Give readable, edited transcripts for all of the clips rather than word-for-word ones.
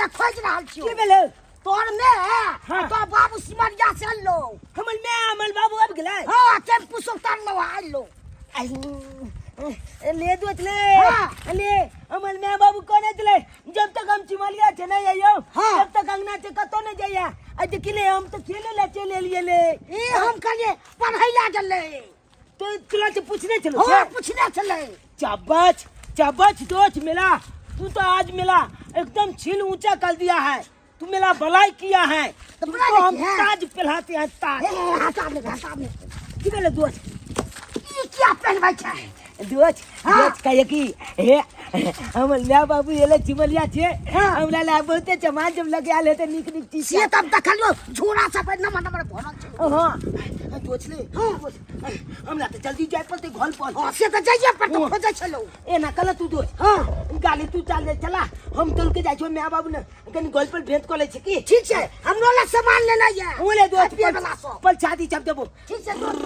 के खोज रहल छियो। की भेलै? तोर में हाँ। तो बाबू सिमरिया से अनलो। हमर माय हमर बाबू आबि गेलै? हाँ, टेम्पू से उतारलो आइलो। आई, ले दोस्त ले। हाँ। ले हमर माय बाबू कोने छलै, जब तक हम चिमलिया छै नहीं आइयो, हाँ। तब तक अंगना से कतौ नहीं जाइया। आ देखी ले हम तो खेले ला चल एलिए ले। ई हम कहलिए पढ़ै ला गेलै। तो तोरा से पूछने छलो? हाँ, पूछने छलै। चाबच चाबच दोस्त मिला तू तो, आज मिला एकदम छील ऊंचा कर दिया है तू, मेरा भलाई किया है। तो बुरा तुमको हम नहीं है। ताज पहनाते हैं ताज। हे, हे, हटा ले, हटा ले। की भेलै दोस्त? ई किया पहनबै छै? दोस्त। हाँ। दोस्त कहिए कि हे हमर माय बाबू एले चिमलिया छे, हाँ। हमरा ला बहुते चमान जब लगे आल हेतै नीक नीक चीज। से तब देखलियो झोरा सब नमर नमर भरल छै। हाँ दोस्त ले, दोस्त हमरा तऽ जल्दी जाय पड़तै घर पर। हाँ, से तऽ जाइए पर तऽ हाँ। खोजै छलौ। एना कल तू दोस्त। हाँ। गाली तू चल चला, हम चल के जाइ छियो, माय बाबू ने कनी गोल पर भेंट कऽ लै छी की। ठीक छै, हमरो ला सामान लेनाइ यऽ। ओले दोस्त। पियै वला सब। पलछादी छप देबो। ठीक छै दोस्त।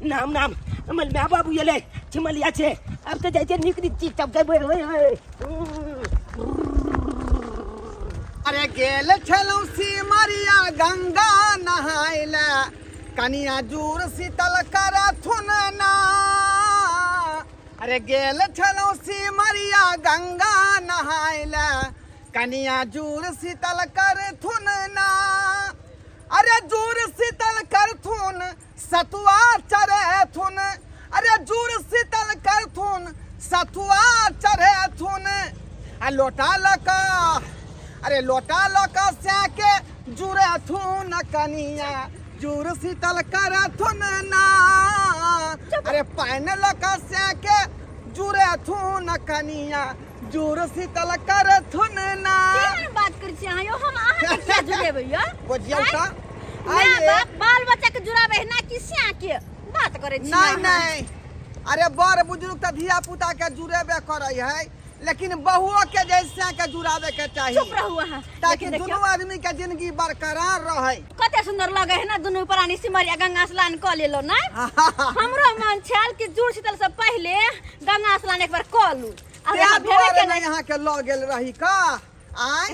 नाम नाम हमर माय बाबू एलै छिमलिया छै, आब तऽ जाइ छै नीक नीक चीज सब देबै। अरे गेल छलहुँ सिमरिया गंगा नहाय लए, कनिया जूर शीतल करथुन ना। अरे गेल छलहुँ सिमरिया गंगा नहाय लए, कनिया जूर शीतल करथुन ना। अरे जूर शीतल करथुन सतुआ चढ़ेथुन, अरे जूर शीतल करथुन सतुआ चढ़ेथुन, आ लोटा लऽ कऽ, अरे लोटा लऽ कऽ सैके जुड़ेथुन कनिया जूर शीतल करथुन ना। अरे पानि लऽ कऽ सैके जुड़ेथुन कनिया जूर शीतल करथुन ना। केहन बात करै छी अहाँ यौ? हम अहाँके किया जुड़ेबै यौ? बुझियौ तऽ माय आइए। बाप बाल बच्चा के जुड़ाबै है ना कि सिया के बात करै छी नहीं अहाँ? नहीं, अरे बड़ बुजुर्ग तऽ धिया पुता के जुड़ेबे करै है, लेकिन बहुओ के जैसे के जुड़ावे के चाही। चुप रहू अहाँ। ताकि लेकिन देखियौ, दुनू आदमी के जिंदगी बरकरार रहे। कते सुंदर लगे है ना दुनू प्राणी सिमरिया गंगा स्नान कऽ लेलो ना। हमरो मन छल कि जुड़ शीतल से पहिले गंगा स्नान एक बार कऽ लू। आब तें यहाँ भेबे दुआरे के ने नहि। यहाँ के लऽ गेल रही का आय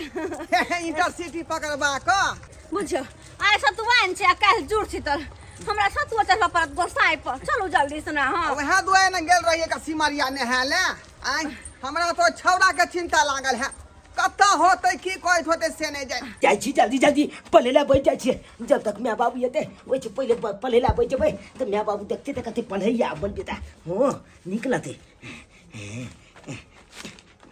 इंटरसिटी पकड़बा कऽ। बुझियौ आइ सतुआइन छै आ काल्हि जुड़ शीतल, हमरा सतुआ चढ़बऽ पड़त गोसाई पर। चलू जल्दी से ना। हाँ वएह दुआरे ने गेल रहियै का सिमरिया नहाय ले। आय हमरा तो छौड़ा के चिंता लागल है, कतऽ होतै की कहैत होतै से नहि जानि। जाइ छी जल्दी जल्दी पढ़ै लए बैठ जाइ छियै, जब तक माय बाबू एतै ओहिसँ पहिले पढ़ै लए बैठ जेबै तऽ माय बाबू देखतै तऽ कहतै पढ़ैया अपन बेटा। हँ नीक लगतै।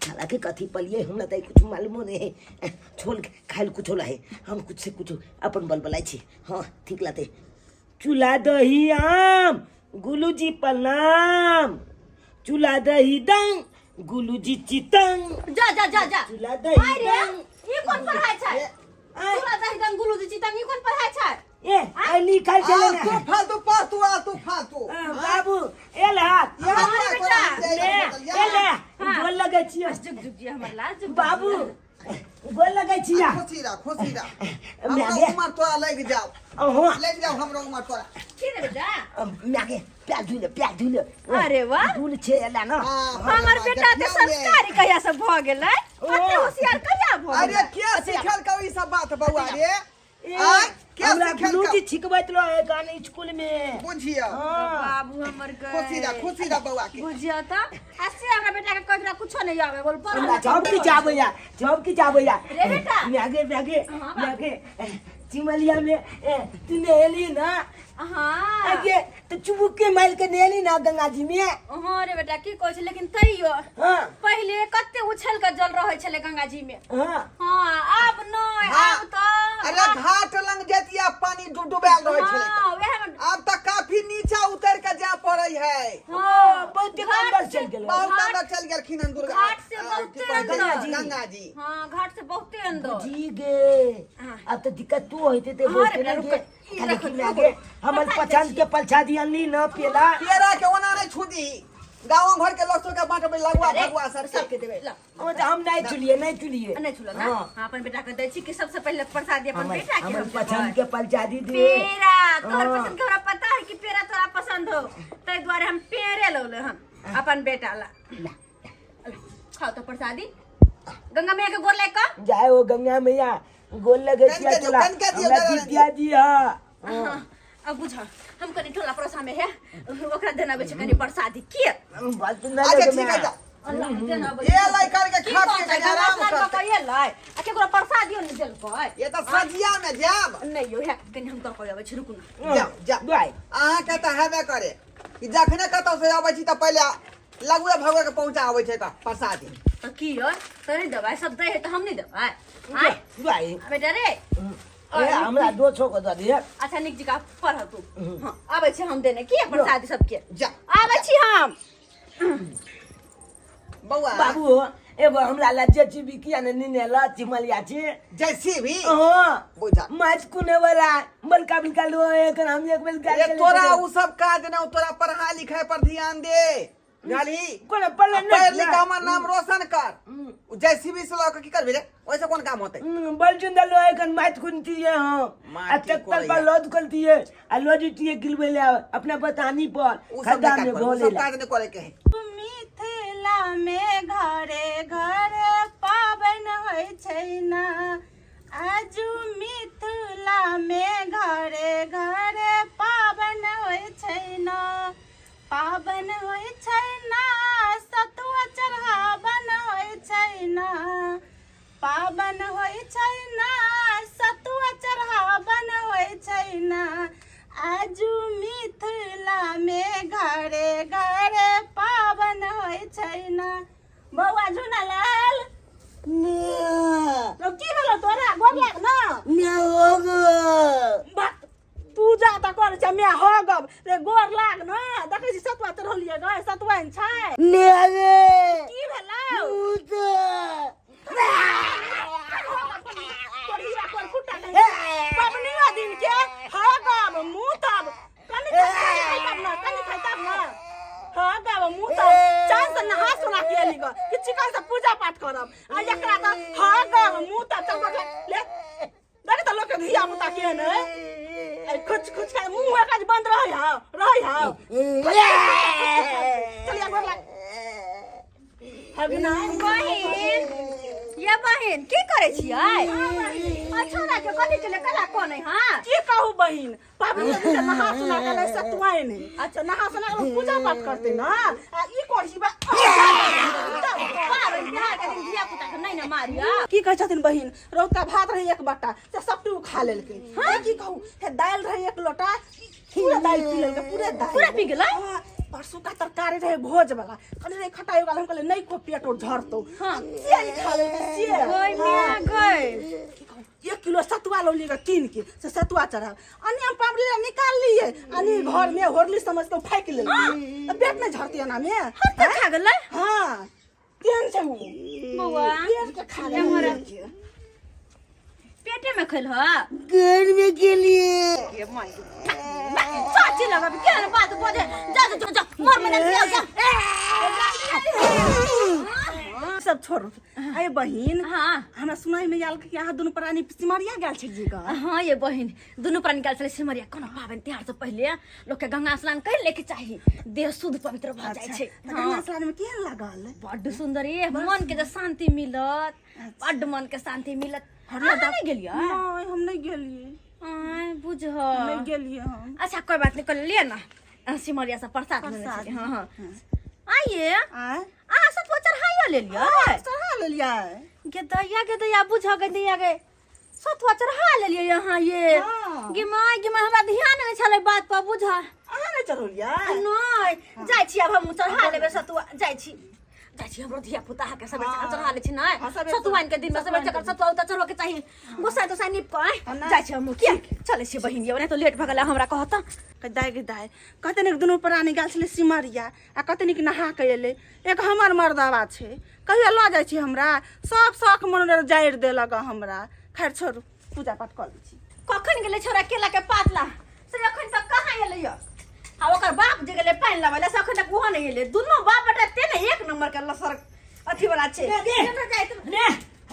हालांकि कथी पलिए हमरा तऽ कुछ मालूमो नहीं है, छोल खाइल कुछो रहे, हम कुछ से कुछ अपन बल बलाई छी। हाँ ठीक लगतै। चूल्हा दही आम गुलू जी प्रणाम, चूल्हा दही दंग गुलू जी चितंग। जा जा जा जा। चूल्हा दही अरे दंग। ई कोन पढ़ाई छै? आय। चूल्हा दही दंग गुलू जी चितंग ई कोन पढ़ाई छै? ए आई लिखल छलै आ, ने। तू फालतू पढ़, तू आ तू फालतू। बाबू एल हाथ। यहाँ हाँ, पर बेटा। तोरा हम ले जाइए ए ले। हाँ। गोल लगै छियै। जुग जुग जी हमर लाल जुग जुग बाबू जी। गोल लगै छियै। खुशी रह, खुशी रह। माय हमरो गे। उमर तोरा लागि जाओ, अहाँ लागि जाओ हमरो उमर तोरा। की रे बेटा? माय गे प्याज धुले, प्याज धुले। अरे वाह। धुल छै एला ना। हाँ, हमर हाँ, बेटा तऽ देखियौ ये। संस्कारी कहिया से भऽ गेलै? कते होशियार कहिया भऽ अरे गेलै? के सिखल कौ ई सब बात बौआ रे? ए, आय के हमरा सिखल गुरुजी कौ? छिकबैत रहे गान स्कूल में। बुझियौ। हाँ। बाबू हमर के खुशी रह, खुशी रह बौआ के। बुझियौ तऽ आ से हमरा बेटा के कहैत रह कुछो नहीं आवे बोल पढ़। हमरा जब की जाबैया, जब की जाबैया। रे बेटा। मागे मागे हाँ, बाबू। मागे चिमलिया में ए, तू नहेली ना? हाँ। आगे तो चुबुक के मार के नहेली ना गंगा जी में? हाँ रे बेटा की कहै छै, लेकिन तैयो हाँ। पहिले कते उछल के जल रहै छलै गंगा जी में। हाँ। हाँ आब नहि, हाँ। आब तऽ अरे घाट लंग जतिया पानी डुबडुबायल रहै छलै। हाँ वएह में। आब तऽ काफी नीचा उतर के जाय पड़ै है। हाँ बहुत घाट अंदर से चलि गेलै। बहुत घाट- अंदर चलि गेलखिन हन दुर्गा घाट से आ, बहुते की कहै छै? अंदर। गंगा जी। हाँ घाट से बहुते अंदर। जी गे हाँ। अब तो दिक्कत तू होते ते हाँ बोलते रे ना बेटा, गे। रुक, ई खाली रखो, की रुको। लागे हमर प्रसाद पसंद दै के पलछा दियली न पेला। पेड़ा के ओना नहीं छुदी, गाँव घर के लोग सबके बांटबै लगुआ अरे, भगुआ सब सबके देबै ला। ओ तऽ हम नहीं चुलिए, नहीं चुलिए। नहीं छुलो ना। हाँ। हाँ अपन बेटा के दै छी कि सबसे पहिले प्रसाद अपन हमर बेटा के हमर हम पसंद देबै। के पलछा दी दे। पेड़ा तोहर हाँ। पसंद के हमरा पता है कि पेड़ा तोरा पसंद हो, ताहि दुआरे हम पेड़े लौले हम अपन बेटा ला। ला, खाओ तो प्रसादी। गंगा मैया के गोर लाग कऽ जाए हो गंगा मैया गोल लगे कन छिया के दियौ, तोरा कन के दियौ, हमरा दादा जितिया जी हाँ अब बुझ हम कनि टोला पड़ोसा में है ओकरा देना छै कनि प्रसादी के बात सुन अच्छा ठीक है जा अल्लाह देना ये लै करके खा के कनि आराम करतै एलै आ केकरो प्रसादियो नहि देलकै ये तऽ सजिया में जायब नहि यौ हे कनि हम तऽ कऽ अबै छी रुकू ना जाओ जाओ बाय अहाँके तऽ हेबे करे कि जखने कतौ से अबै छी तऽ पहिले लगुए भगवे के पहुँचा अबै छै तऽ प्रसादी तऽ की यौ तऽ नहि देबै सब दै है तऽ हम नहि देबै आँय बाय बेटा रे ए हमरा दोसो के दऽ दिअ अच्छा निक जी का पढ़ तू हाँ आबै छी हम देने की प्रसादी सबके जा आबै छी हम बौआ बाबू एगो हमरा ला जेसीबी किया ने नीने ला चिमलिया छी जैसी भी हाँ बुझा माछ कुने वाला बलका बलका लो एक हम एक बलका ये तोरा उ सब काज ना तोरा पढ़ाई लिखाई पर ध्यान दे बुझलही कोना पढ़ले आ पढ़ लिख हमर नाम रोशन कर उ जेसीबी से लऽ के की करबी रे ओइसे कोन काम होतै बलचुन लो एक माछ कुनती है हम आ माटी ट्रैक्टर पर कोरैया। लोड करती है आ लोड गिलबे ले अपना बतानी पर उ सब खड्डा नहीं में काज करे, उ घोले सब ला काज नहीं करे के है मिथिला मे घरे घरे पाबनि होइ छै ना आजू मिथिला मे घरे घरे पाबनि होइ छै ना पाबनि होइ छै ना सतुआ चढ़ाबन होइ छै ना पाबनि होइ छै ना सतुआ चढ़ाबन होइ छै ना आजू मिथिलामे घरे घरे पाबनि होइ छै ना बौआ झुनालाल रौ की भेलौ तोरा गोर लाग ना बात पूजा तऽ करै छै मैं हो गब रे गोर लाग न देखै छी सतुआ चढ़लियै गै सतुआइन छै की भेलौ तोर हीरा कोर खुट्टा नहीं पबनियो दिन के हो गब मुँह तब कनि खाइ तब न कनि खाइ तब न हो गब मुँह तब चाँद से नहा सोना के एली ग कि चिकन से पूजा पाठ करब आ एकरा तऽ हो गब मुँह तब चल गोर लाग ले देख तऽ लोक के धिया पुता केहन है ऐ खुच खुच के मुंह एकर बंद रहै हौ रहै हौ चलिया गोर लाग हगना बहिन ये बहिन की करै छियै अच्छा ना के कथी चले कला कोन है हां की कहू बहिन पाबनि के दिन नहा सुना के लै सतुआइन है अच्छा नहा सुना के पूजा पाठ करते ना आ ई करही बा पाबनि तिहार के दिन धिया पुता के नहि ने मारिया की कहै छथिन बहिन रौतका भात रहे एक बट्टा से सबटी उ खा लेलकै हाँ की कहू हे दालि रहे एक लोटा पूरा दालि पी लेलकै पूरे दालि पूरा पी गेलै? हाँ, परसू का तरकारी रहे भोज वाला कहने रहे खटाई वाला हम कहले नहीं को पेट और झरतो हाँ। से ही खा लेलकै से गई हाँ। मिया गई की कहू, एक किलो सतुआ लौ लिए कीन के से सतुआ चढ़ाब अनि हम पापड़ी ला निकाल लिए अनि घर में होरली समझ के फेंक लेलकै तऽ पेट नहीं झरती एना में हम तऽ खा गेलै हाँ केहन छै उ बौआ पेट के खा एम्हर लेलकै पेटे में खैल ह घर में के लिए चाची लगब केहन बात बजे जा जा जा मोर में जा जा सब छोड़ अरे बहिन हाँ हमरा सुनाई में आयल कि अहाँ दुनू प्राणी सिमरिया गेल छी जी ग हाँ ये बहिन दुनू प्राणी गेल छलै सिमरिया कोनो पाबनि तिहार से पहिले लोक के गंगा स्नान कर लेके चाही देह शुद्ध पवित्र भऽ जाइ छै तऽ गंगा स्नान में केहन लागल बड्ड सुन्दर ये मन के जे शांति मिलत बड्ड मन के शांति मिलत अहाँ नहि गेलियै नहीं हम नहीं गेलियै आय बुझ नहीं गेलियै हम अच्छा कोई बात नहीं कर लिए ना सिमरिया से प्रसाद लेने प्रसाद। छलियै, हाँ हाँ आइए आय अहाँ सब चढ़ाइयो लेलियै चढ़ा लेलियै गेदैया गेदैया बुझ गेदैया गे सतुआ चढ़ा लेलियै अहाँ ये हाँ। गे माय गे माय हमरा ध्यान नहि छलै बात पर बुझ अहाँ नहि चढ़ौलियै नहि जाइ छी आब हम चढ़ा लेबै सतुआ जाइ छी जाइ छी हमरो धिया पुता के सबेर सकाल चढ़ा लै छी नहि हाँ, सबेर सतुआइन के दिन में सबेर सकाल सतुआ उतुआ चढ़बऽ के चाही गोसाइ तोसाइ नीप कऽ आँय। हाँ, जाइ छी हम किया चलै छी बहिन ये ओना तऽ लेट भऽ गेलै हमरा कहत कहे दाइ गे दाइ कते नीक दुनू प्राणी गेल छलै सिमरिया आ कते नीक नहा के एलै एक हमर मर्दाबा छै कहियो लऽ जाइ छै हमरा सब शौख मन जारि देलक हमरा खैर छोड़ू पूजा पाठ कऽ लै छी कखन गेलै छोरा केला के पातला से अखन तक कहाँ एलै यऽ आ ओकर बाप जे गेलै पानि लाबै लए से अखन तक ओहो नहि एलै दुनू बाप बेटा ते ने एक नंबर के लसर अथी वाला छै ने, ने। जेना जाइत ने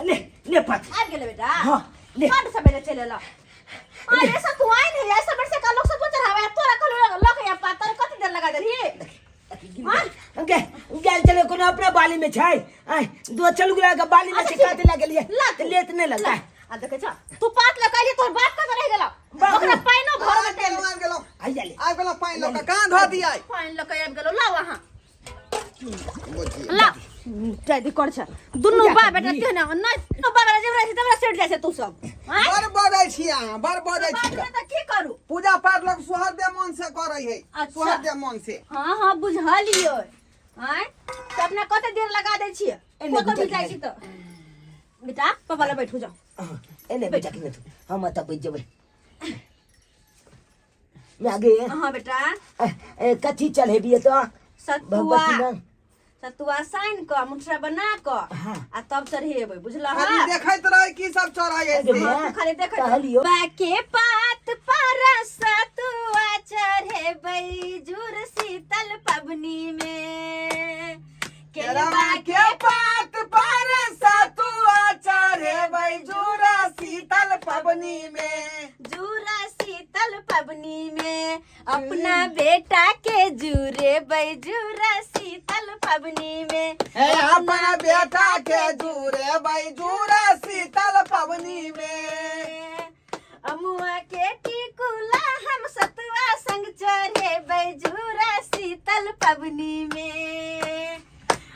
ने ने पात आबि गेलै बेटा हाँ, ले। बड सबेरे चलि एलऽ अरे सब तू आइन है ऐसा बरसे का लोग सब चढ़ावे तोरा कहलो लख या पातर कति देर लगा देलही देखी, गिर गेल। गे गेल चले कोनो अपना बाली में छै आय दो चलू गुला के बाली में छै काटे लागलिए ला तू। लेत नहीं लगता आ देखे छ तू पात लगा तोहर बाप कतऽ रहि गेलौ? बाप ओकरा पाइनो भरऽ आबि गेलहुँ, आबि गेलहुँ। आई जाले आबि गेलहुँ पानि लऽ कऽ कहाँ धऽ दियै पानि लऽ कऽ आबि गेलौ। लाउ अहाँ, ला जाय कर छ दुनू बा बेटा ते ने नहि दुनू बा बेटा जेबरा छै तबरा सेट जाइ छै तू सब। आँय? बड़ बजै छी अहाँ, बड़ बजै छी। बादमे तऽ की करू? पूजा पाठ लोग सोहर दे मन से करै है। अच्छा। सोहर दे मन से। हाँ हाँ, बुझलियो। आँय, तऽ अपना कते देर लगा दै छियै? एने फोटो बुझा घिचाइ छी तऽ बेटा पापा लग बैठू जाओ। हाँ, एने बेटा के तू हम त बैठ जेबै मैं आगे। हाँ बेटा। ए, कथी चढ़ेबियै तो? सतुआ। भगवती लग। सतुआ सानि कऽ मुठरा बना कऽ हाँ। आ तब चढ़ेबै, बुझलह? खाली देखैत रहै की सब चढ़ै है अरे से। माँ, तू खाली देखैत कहलियौ। के पात पर सतुआ चढ़ेबै जुर शीतल पबनी में। केरवा के पात पर सतुआ चढ़ेबै जूरा शीतल पबनी में। जूरा शीतल पबनी में अपना बेटा के जुरेबै जूरा शीतल पबनी में। हे अपना बेटा के जुरेबै जूरा शीतल पबनी में। अमुआ के टिकुला हम सतुआ संग चढ़ेबै जूरा शीतल पबनी में।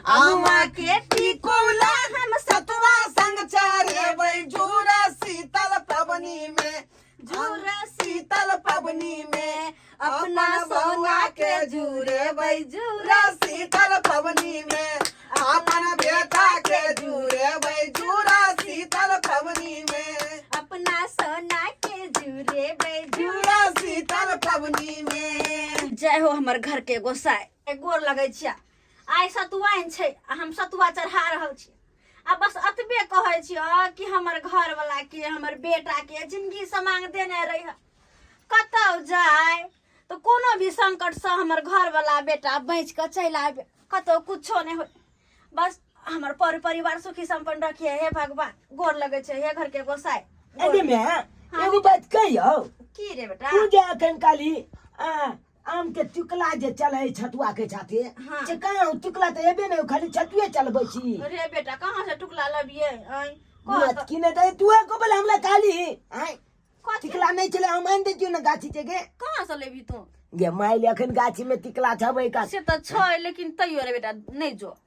अमुआ के टिकुला हम सतुआ संग चढ़ेबै जूरा शीतल पबनी में। जूरा शीतल पबनी में अपना सोना के जुरेबै जूरा जूरा शीतल पबनी में। अपन बेटा के जुरेबै जूरा शीतल पबनी में। अपना सोना के जुरेबै जूरा शीतल पबनी में। जय हो हमर घर के गोसाई, गोर लगै छियै। आइ सतुआइन छै आ हम सतुआ चढ़ा रहल छी आ बस एतबे कहै छियै कि हमर घरवला के, हमर बेटा के जिंदगी समांग देने रही। कतौ जाय तऽ कोनो भी संकटसँ हमर घरवला बेटा बचि कऽ चलि आबे, कतौ कुछो नहि होय, बस हमर पर परिवार सुखी संपन्न रखिए। हे भगवान, गोर लगै छै। हे घर के गोसाई। अरे मैं एगो बात कहियौ? की रे बेटा? तू जे अखन काली आम के चुकला जे चले छतुआ के साथे। हाँ। से कहाँ चुकला तऽ एबे नहि, खाली छतुए चलबै छी। रे बेटा, कहाँ से टुकला लबिए? आँय, कह। मत की नहि तऽ तू को बोले हमरा काली आय। कथी? टिकला नहि छलै, हम आनि दै छियौ ने गाछी छै गे। कहाँ से लेबही तू? गे माइल, अखन गाछी में टिकला छबै का। से तऽ छै, लेकिन तैयो रे बेटा नहि जो।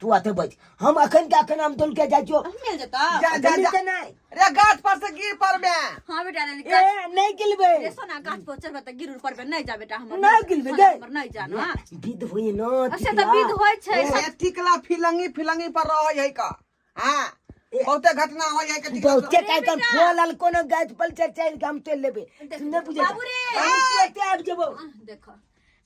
तू अते बैठ, हम अखन के अखन हम तोल के जाइ छियौ। मिल जेता? जा जा जा। मिलतै नहि। रे, गाछ पर से गिर पड़बे। हाँ बेटा रे, ए, नहि गिलबै। रे सोना, गाछ पर चढ़बे तऽ गिर पड़बे। नहि जा बेटा हमर। नहि गिलबै सोना गे। हमर, नहि जा ना। विध होइ न। से तऽ विध होइ छै। ए, टिकला फिलंगी फिलंगी पर रहै है का। हाँ, बहुते घटना होइ है के टिकला। बहुते काय कर फल कोनो गाछ पर चढ़ चढ़ के हम तोड़ लेबै, तू नहि बुझै। बाबू रे। हम तुरते आबि जेबौ। देख,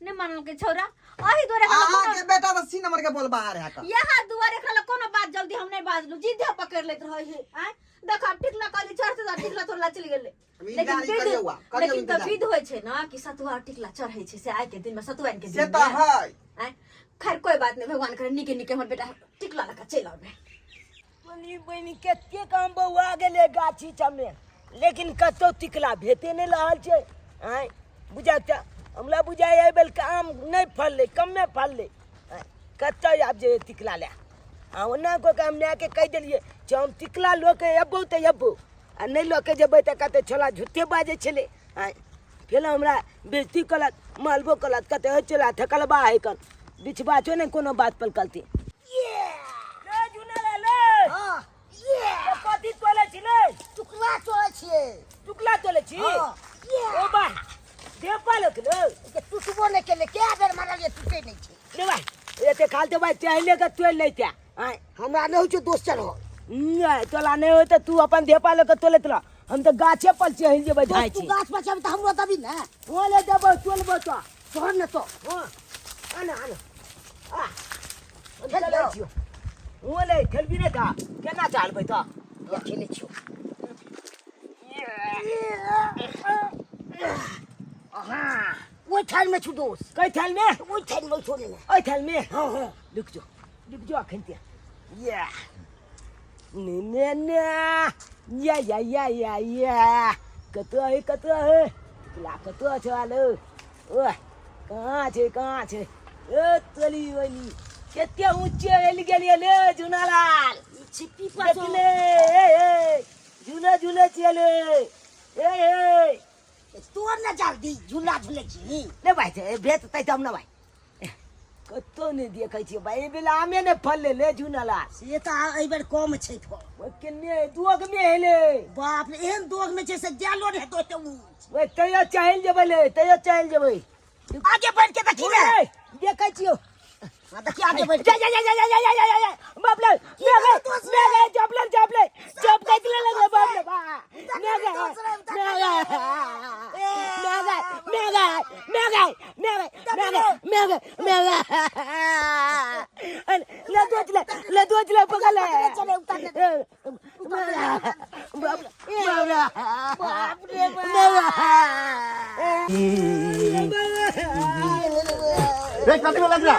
नहि मानल के छौरा अही दुआरे एकरा लग अहाँ कोनो के बेटा तऽ सी नंबर के बोल बाहर है का। यहाँ दुआरे एकरा लग कोनो बात जल्दी हम नहि बाजलू, जिद्दे पकड़ लैत रहै है। आँय देख, आब टिकला कहली चढ़ते तऽ टिकला तोड़ला चलि गेलै। लेकिन इंतजार विध करियौ आ, करियौ लेकिन तऽ इंतजार। विध होइ छै ने कि सतुआ टिकला चढ़ै छै, से आइ के दिन में, सतुआइन के से दिन तऽ में। है। आँय, खैर कोई बात नहीं, भगवान करे नीके नीके हमर बेटा टिकला लगा चलि आबे। बनी बनी कते काम बौआ गेलै गाछी सबमे, लेकिन कतौ टिकला भेटे नहि रहल छै। आँय बुझा तऽ हमरा बुझाइ एहि बेरके आम नहि फड़लै, कमे फड़लै। आँय कतऽ आब जे टिकला लए आ ओना कऽ के हम मायके कहि देलियै जे हम टिकला लऽ के अयबौ तऽ अयबौ आ नहि लऽ के जेबै तऽ कहतै छोला झूठे बाजै छलै। आँय फेर हमरा बेइज्जती कलक, मारबो कलक, कहतै हे चोला थकलबा है कन बिछबा छौ ने कोनो बात पर कलती। हाँ। कथी तोले छी ले? टुकड़ा तोड़ै छियै। टुकला तोले छी? हाँ। ओ बा देपा लोक लो। के टुटबो नहि केलै, कए बेर मारलियै, टूटै नहि छै। रे बा एते खाल ते बा चाहिले के तोड़ लैते। आँय हमरा नहि होइ छै दोस्त चढ़ल। नहि तोला नहि होय तऽ तू अपन धेपा लऽ के तोलैत रह, हम तऽ गाछे पर चढ़ि जेबै। धाइ तू छी गाछ पर चढ़बै तऽ हमरो देबही ने? हो ले देबौ, तोलबौ तऽ। तोहर ने तो। हाँ, आना आना आ, हम खेल चलै लियौ। छियौ। हो ले खेलबी नहि तऽ केना चलबै तऽ? या खेलै छियौ। ओहि ठाल में छु दोस्त। कै थाल में? ओहि ठाल में, छोड़े ने। ओहि थाल में? हाँ हाँ। रुक जो, रुक जो अखन ते या ने ने ने या या या या या कतऽ है, कतऽ है टिकला, कतऽ छै आलो? ओह, कहाँ छै, कहाँ छै? ए तोली ओली कते ऊँचे एल गेलियै ले झुनालाल। ई छिप्पी पर देखले ए ए झूला झूले छियै ले ए ए। तोर ने जल्दी झूला झूले छी। ले भाई भेट तै तब ना भाई। कतौ नहि देखै छियै भाई, एहि बेला आमे नहि फललै ले झुनालाल। से तऽ एहि बेर कम छै फल। ओहि केने दोग मे हेले। बाप रे, एहन दोग मे छै से गेलो नहि हेतौ एते ऊँच। ओए तैयो चलि जेबै ले, तैयो चलि जेबै। आगे बढ़ के देखी ने। ओए, देखै छियौ। हाँ, देखी आगे बढ़ जा के। जा जा जा जा जा जा जा जा बाप रे, मैं गए मैं गए, चपले चपले चप कैसे ले लगे बाप रे बाप। मैं गए मैं गए मैं गए मैं गए मैं गए मैं गए मैं गए मैं गए मैं गए। ले दो ले ले दो ले पकड़ ले। चले उतार ले। बाप रे बाप रे बाप रे बाप। मैं गए। रे कथी में लग रहा?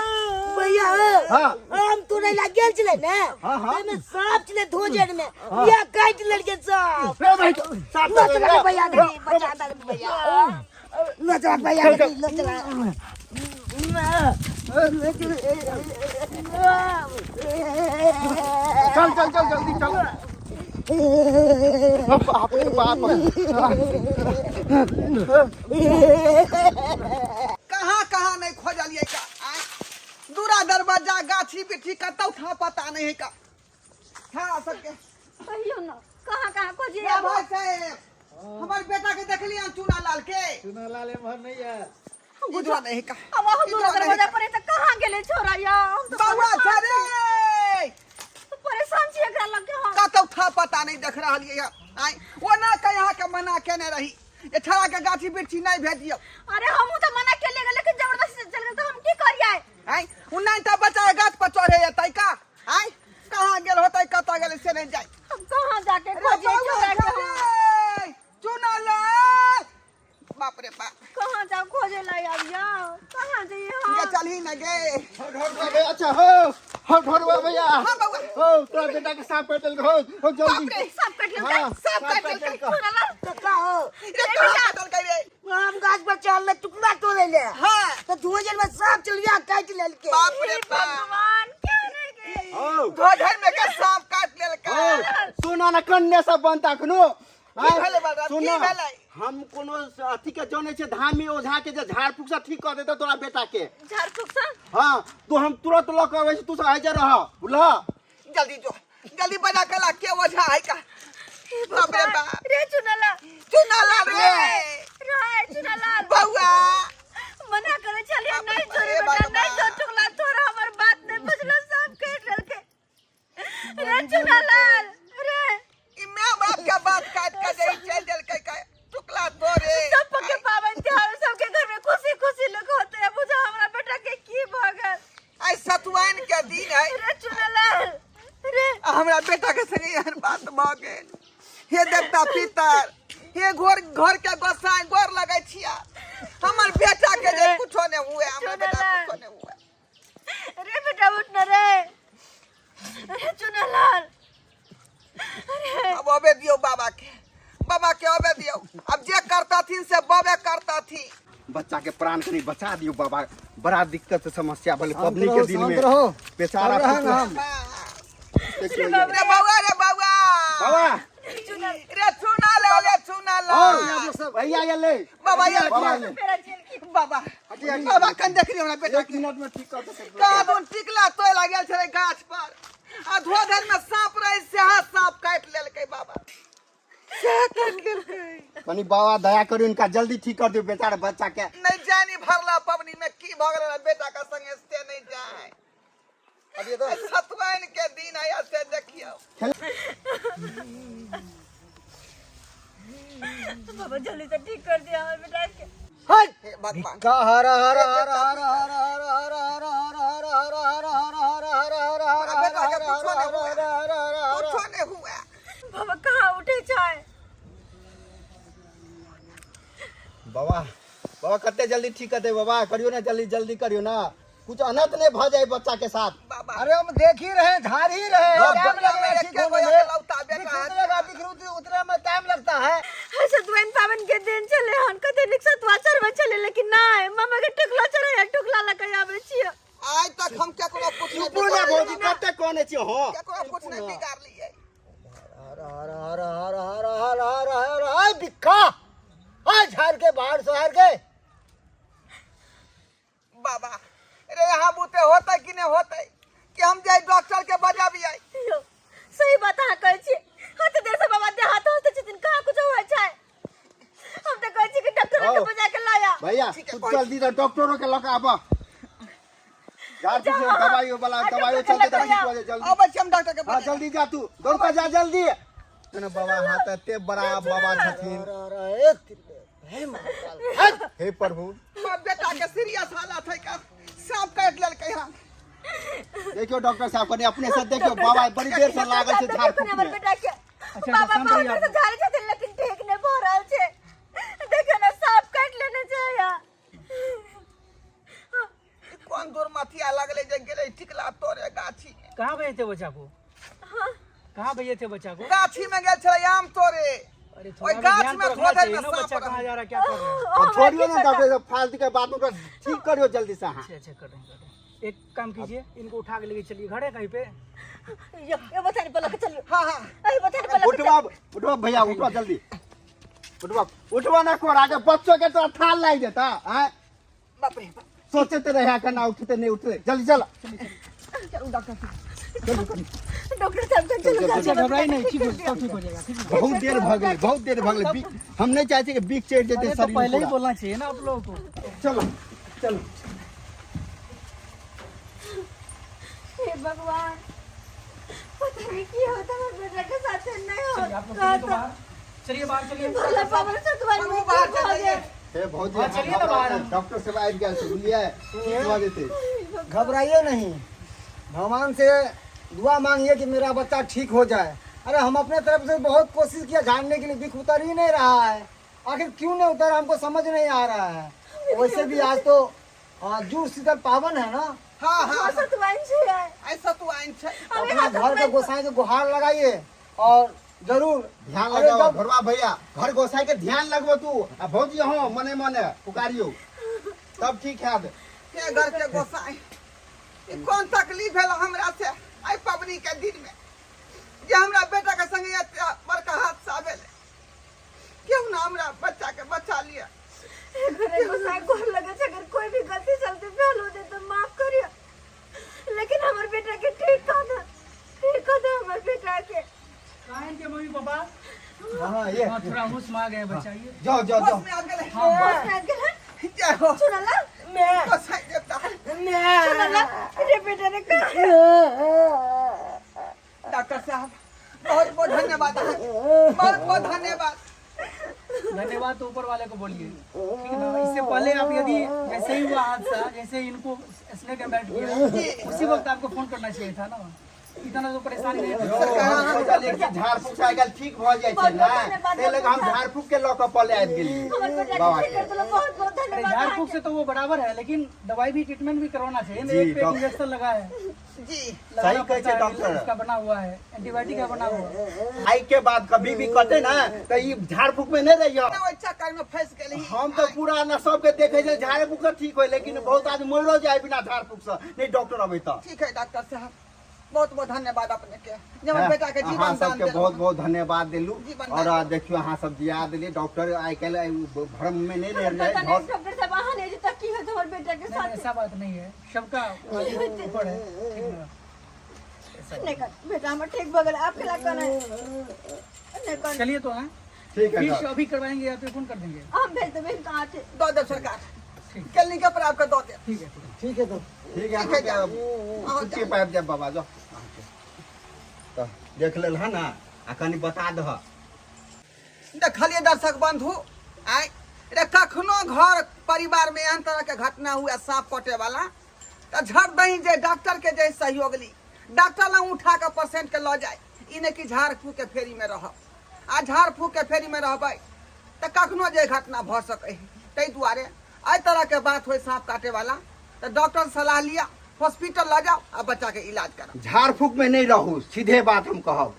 भैया हाँ। आम तोड़ै ला गेल छलै ने, हाँ, हाँ। ताहिमे साँप छलै धोजर में, या काटि लेलकै साँप। रे भाई साफ न चला भैया नहीं, बचा दे भैया। न चला भैया नहीं, न चला। चल चल चल जल्दी चल। बाप रे बाप। कहाँ कहाँ नहीं खोजलियै का आँय? दूरा दरवाजा गाछी बिछी कतौ था पता नहीं है का था सबके। कहियो न कहाँ कहाँ खोजिए। ए भाई साहेब, हमर बेटा के देखलियै चूना लाल के? चुनालाल एम्हर नहीं है। इधर नहीं का। अब हम दूरा इधर नहीं दरवाजा का। पर है त कहाँ गेलै छोरा या? हम तो बउआ परेशान छै रे। छी, परेशान छी एकरा लग के हम। कतौ था पता नहीं देख रहल ये आय। ओना के यहाँ के मना केने रही ये छड़ा के गाछी बिरछी नहीं भेजियो। अरे हमहू त मना केलिए गेल, लेकिन जबरदस्ती से चल गेल त हम की करियै? आय उन्ना त बच्चा के गाछ पर चढ़े जतै का आय। कहाँ गेल होतै कतऽ गेल से नहीं जाय। हम कहाँ जाके अरे खोजिए बउआ छोरा के? छै रे, चुना लाल। बाप रे बाप। कहाँ जाओ खोजे ला अब या, कहाँ जाइए हम? गे चलही न गे। अच्छा हो हो ढोरवा भैया। हाँ बउआ। हो तोरा बेटा के सांप काटल हो हो जल्दी। बाप रे, सांप काटल हाँ, सांप सांप काटल काटल। छोरा लाल। तो का हो? रे कहाँ काटल रे? आम गाछ पर चढ़ल टुकड़ा तोड़ै ले। हाँ। तो धोजर में साँप चल गया काटि लेलकै। बाप रे बाप। भगवान क्या रे गे? हो धोधर में के सांप काट लेलकै। हो सुना ना कन्ने सब बनता अखनो। की भेलै बलराम? की सुना, भेलै? हम कोनो अथी के जनै छै धामी ओझा के जे झाड़ फूक से ठीक कर देतौ तोरा बेटा के। झाड़ फूक से? हाँ तू हम तुरंत लऽ के अबै छी, तू सब आइजे रह बुझलह। जल्दी जो जल्दी बजा के ला के ओझा है का। बाप रे बाप। रे चुनाला। चुनाला रे। रे चुनाला। बउआ। मना करे चलिए बाप नहीं रे छोड़े बाप बेटा, नहीं बाप। छोड़ टुकला तोरा हमर बात नहीं बुझलो सब काट लेलकै। रे चुनालाल रे। ई my बाप के बात काट के दे चल देलकै का टुकला तोरे। सब के पावन त्योहार सबके घर में खुशी खुशी लोग होते हैं, बुझा हमरा बेटा के की भ गेल। आई सतुआइन के दिन है। रे चुनालाल रे। आ हमरा बेटा के संगे एहन बात भ गेल। हे देवता पितर, हे घर घर के गोसाई गोर लगै छिया, हमर बेटा के जे कुछो नहीं हुए, हमरा बेटा कुछो नहीं हुए। रे बेटा उठ न रे। रे चुनालाल अरे। अब अबे दियौ बाबा के, बाबा के अबे दियौ। अब जे करतथिन से बाबे करतथिन। बच्चा के प्राण कनी बचा दियो बाबा, बड़ा दिक्कत से समस्या भेलै शांत पबनी के रहो, दिन शांत में। रहो। बेचारा चल रहा है पुत्र- हम। देखियौ रे बउआ रे बउआ। बाबा। रे चुनालाल रे चुनालाल। भैया ये बाबा ये बाबा ये। बाबा बाबा कन देख लियो हमरा बेटा एक के। मिनट में ठीक कर देतै। कादुन टिकला तोय लागल छलै गाछ पर आ धोधर में सांप रहे सेहा सांप काटि लेलकै बाबा, सेहा काटि लेलकै। कनी बाबा दया करू इनका जल्दी ठीक कर दियो बेचारा बच्चा के। नहीं जानी भरला पबनी में की भऽ गेलै बेटा के संगे से नहीं जाए। सतुआइन के दिन है से देखियौ। बाबा जल्दी से ठीक कर दिया हमर बेटा के। हट। हे भगवान। का हर हर हर हर हर हर हर हर हर हर हर हर हर हर हर हर हमरा बेटा के कुछो नहीं हुए, हर हर हर। कुछो नहीं हुए। बाबा कहाँ उठे छै? बाबा बाबा कते जल्दी ठीक कर दे बाबा, करियो ना जल्दी जल्दी करियो ना, कुछ अनर्थ नहीं भ जाए बच्चा के साथ। बाबा अरे हम देख ही रहे हैं, झाड़ ही रहे हैं। हाँ, टाइम बच्चा लगेगा मेरे ठीक के होने कोई में। अकेलौता बेटा दिख है। उतरेगा, दिख उतरे में टाइम लगता है। सतुआइन पावन के दिन चले हन, कते निक सतुआ चढ़बै छलै, लेकिन नहि मामा के टुकला चढ़ै, टुकला लऽ के आबै छियै। हो केकरो कुछ नहीं बिगाड़ लिए। हर हर हर हर हर हर हर हर हर बिक्खा आ झाड़ के बाहर से हार के। बाबा रे यहाँ बूते होते कि नहीं होते कि हम जाए डॉक्टर के बजाबियै। यौ सही बात अहाँ कहै छी, हत देर से बाबा देहात होते छथिन, कहाँ कुछ होइ छै। हम तऽ कहै छी कि डॉक्टर के आओ। बजा के लाया। भैया ठीक है, तू जल्दी से डॉक्टरों के लऽ के आबऽ। झाड़ फूक से दवाइयो वाला आ, दवाइयो डॉक्टर चलते के तऽ लऽ ठीक हो जाए जल्दी। अबै छी हम डॉक्टर के हाँ बजा। जल्दी जा तू दौड़ कऽ जा जल्दी। ने बाबा हाथ एते बड़ा बाबा छथिन। हर हर हर एक हे महाकाल हट। हे प्रभु। हमर बेटा के सीरियस हालत है का सांप काटि लेलकै हन। देखियो डॉक्टर साहब कनि अपने से देखियो बाबा बड़ी देर से लागल छै झाड़ फूक हमर में। बेटा के अच्छा, बाबा शांत बहुत रहिए देर से आप। झाड़े छथिन लेकिन ठीक नहि भऽ रहल छै। देखियौ ने सांप काटि लेने छै या। ई कोन दुर्मतिया लगलै जे गेलै टिकला तोड़े गाछी में। कहाँ भेजे थे बच्चा को? कहाँ भेजे थे बच्चा को? गाछी में गेल छलै आम तोड़े। अरे ओहि थोड़ा भी गाछ ध्यान में तो रखना धो चाहिए में ना, सांप बच्चा कहाँ रहै। जा रहा है, क्या कर रहा है। अब छोड़ियो ना डॉक्टर साहब फालतू के बात ओकरा ठीक करियो जल्दी से अहाँ। अच्छा अच्छा कर रहे हैं, कर रहे हैं। एक काम कीजिए इनको उठा के लेके चलिए, घर है कहीं पे? यो यो बथानी पर लके चलियो। हाँ हाँ एही बथानी पर लके उठवा उठवा भैया उठवा जल्दी उठवा उठवा ना कोरा के बच्चों के तो थाल लाग देता हैं। बाप रे बाप। सोचते रहे के ना उठते नहीं उठते जल्दी चल। चलू डॉक्टर साहब। डॉक्टर साहब के चलो चल, चलो। घबराई नहीं, ठीक हो सब ठीक हो जाएगा, ठीक है। बहुत देर भ गेलै, बहुत देर भ गेलै। बीख हम नहीं चाहते कि बीख चढ़ि जेतै अरे तो शरीर पहले ही पूरा। बोलना चाहिए ना आप लोगों को। चलो चलो। हे भगवान पता नहीं की होता हमर बेटा के साथ नहीं हो। चलिए आप लोग चलिए तो बाहर चलिए, बाहर चलिए। भोला बाबा सतवारी हमहूँ में बाहर की भऽ चलिए। गेल? हे भौजी हाँ, चलिए ना बाहर। डॉक्टर साहब आबि गेल छै बुझलियै, ठीक भऽ जेतै। घबराइए नहीं, भगवान से दुआ मांगिए कि मेरा बच्चा ठीक हो जाए। अरे हम अपने तरफ से बहुत कोशिश किया झाड़ने के लिए, बिख उतर ही नहीं रहा है। आखिर क्यों नहीं उतर हमको समझ नहीं आ रहा है। वैसे भी आज तो जुड़ शीतल पावन है ना। हाँ हाँ हाँ सतवाइन छै आइ। आइ सतुआइन छै। अपना घर के गोसाई के गुहार लगाइए और जरूर ध्यान अरे लगाओ जब घरवा भैया, घर गोसाई के ध्यान लगबो तू आ भौजी हो मने मने पुकारियो तब ठीक है। हे घर के गोसाई ई कोन तकलीफ भेल हमरा से आइ पबनी के दिन में जे हमरा बेटा के संगे एते बड़का हादसा भेलै। क्यों ना हमरा बच्चा के बचा लिया। घरे गोसाई गोर लगे छै, अगर कोई भी गलती सलती भेल होते तो माफ करियो, लेकिन हमर बेटा के ठीक कर दे, ठीक कर दे हमर बेटा के। कहाँ हैं इनके मम्मी पापा? हाँ ये हाँ, थोड़ा होश में आ गए बच्चा ये। जाओ जाओ जाओ। होश में आ गेलै। होश में आबि गेलै? जय हो सुनला गोसाई देवता। सुनला रे बेटा रे कहाँ? डॉक्टर साहब बहुत बहुत धन्यवाद अहाँके, बहुत बहुत धन्यवाद। धन्यवाद तो ऊपर वाले को बोलिए, ठीक है ना। इससे पहले आप यदि जैसे ही हुआ हादसा, जैसे ही इनको स्नेक एम्बेड किया उसी वक्त आपको फोन करना चाहिए था ना, इतना तो परेशानी नहीं थी। हम सोचलियै कि झाड़ फूक से आइ काल्हि ठीक भऽ जाइ छै ने, ताहि लऽ कऽ हम झाड़ फूक के लऽ कऽ पले आबि गेलियै हमर बेटा बाबा के के। ठीक कर देलहुँ, बहुत बहुत अरे धन्यवाद झाड़ फूक अहाँके। से तो वो बराबर है, लेकिन दवाई भी ट्रीटमेंट भी करवाना चाहिए ना। जी, एक पे एक डॉक्टर। इंजेक्शन लगा है जी लगाना सही कहै पड़ता छै है, डॉक्टर। इसका बना हुआ है, एंटीबायोटिक का बना हुआ है। आइ के बाद कभी भी कटे ना तऽ ई झाड़ फूक में नहीं रहियो। ना ओहि चक्कर में फंसि गेली। हम तऽ पूरा ना सबके देखे छै झाड़े फूक से ठीक होय, लेकिन बहुत आदमी मरो जाए बिना झाड़ फूक से, नहीं डॉक्टर अबै तऽ। ठीक है डॉक्टर साहब, बहुत बहुत धन्यवाद अपने के जे हमर बेटा के अहाँ जीवन दान सबके देलहुँ। बहुत बहुत धन्यवाद देलू। जीवन और दान। देखियो अहाँ सब जिया देलियै। डॉक्टर आइ काल्हि भ्रम में नहीं रह पता रहे। नहीं डॉक्टर साहब अहाँ नहीं जे की होत हमर बेटा के नहीं, साथ। ऐसा बात नहीं है, सबका ऊपर है, ठीक ना। नहीं कर बेटा हमर ठीक भऽ गेल, आब केला कनै नहीं कर। चलिए तो हैं ठीक है फीस सर। अभी करवाएंगे या फिर फोन कर देंगे? हम भेज देबै हिनका हाथे। दऽ देब सरकार क्लिनिक पर आबि कऽ दऽ देब। ठीक है ठीक है। ठीक है तो ठीक है ठीक है, जाओ। छुट्टी पाबि जायब बाबा जाओ। तऽ देख लेल हँ ना आ कनि बता दह। देखलिए दर्शक बंधु आइ रे कखनो घर परिवार में एहन तरह के घटना हुए सांप कटे वाला तऽ झट दही जे डॉक्टर के जे सहयोग ली, डॉक्टर लग उठा के पेशेंट के लऽ जाए, ई नहि कि झाड़ फूक के फेरी में रहब। आ झाड़ फूक के फेरी में रहबै तऽ कखनो जे घटना भऽ सकै है। ताहि दुआरे एहि तरह के बात होय सांप काटे वाला तऽ डॉक्टर सलाह लिअ, हॉस्पिटल लऽ जाओ आ बच्चा के इलाज कराउ। झाड़ फूक में नहीं रहू, सीधे बात हम कहब।